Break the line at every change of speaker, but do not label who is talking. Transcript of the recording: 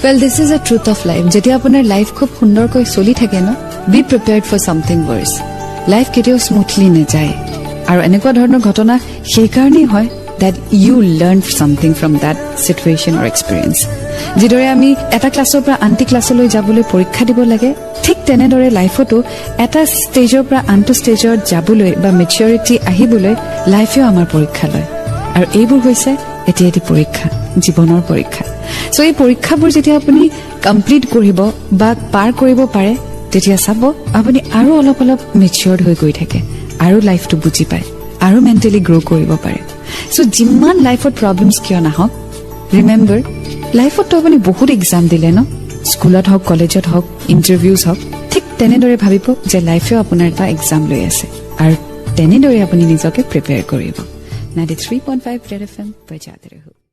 Well, this is a truth of life. যেতিয়া আপোনাৰ life খুব সুন্দৰকৈ চলি থাকে ন, be prepared for something worse. Life কেতিয়াও স্মুথলি নাযায় আৰু এনেকুৱা ধৰণৰ ঘটনা সেইকাৰণেই হয় that you learn something from that situation or experience. যিদৰে আমি এটা ক্লাছৰ পৰা আনটো ক্লাছলৈ যাবলৈ পৰীক্ষা দিব লাগে, ঠিক তেনেদৰে লাইফতো এটা ষ্টেজৰ পৰা আনটো ষ্টেজত যাবলৈ বা মেচিয়ৰিটি আহিবলৈ লাইফেও আমাৰ পৰীক্ষা লয়। আৰু এইবোৰ হৈছে এতিয়া এটি পৰীক্ষা, জীৱনৰ পৰীক্ষা। চ' এই পৰীক্ষাবোৰ যেতিয়া আপুনি কমপ্লিট কৰিব বা পাৰ কৰিব পাৰে, তেতিয়া চাব আপুনি আৰু অলপ অলপ মেচিয়ৰ্ড হৈ গৈ থাকে আৰু লাইফটো বুজি পায় আৰু মেণ্টেলি গ্ৰ' কৰিব পাৰে। চ' যিমান লাইফত প্ৰব্লেমছ কিয় নাহক, ৰিমেম্বাৰ, লাইফততো আপুনি বহুত এক্সাম দিলে ন, স্কুলত হওক, কলেজত হওক, ইণ্টাৰভিউজ হওক। ঠিক তেনেদৰে ভাবিব যে লাইফেও আপোনাৰ এটা এক্সাম লৈ আছে আৰু তেনেদৰে আপুনি নিজকে প্ৰিপেয়াৰ কৰিব। 93.5 Red FM, बजाते रहो।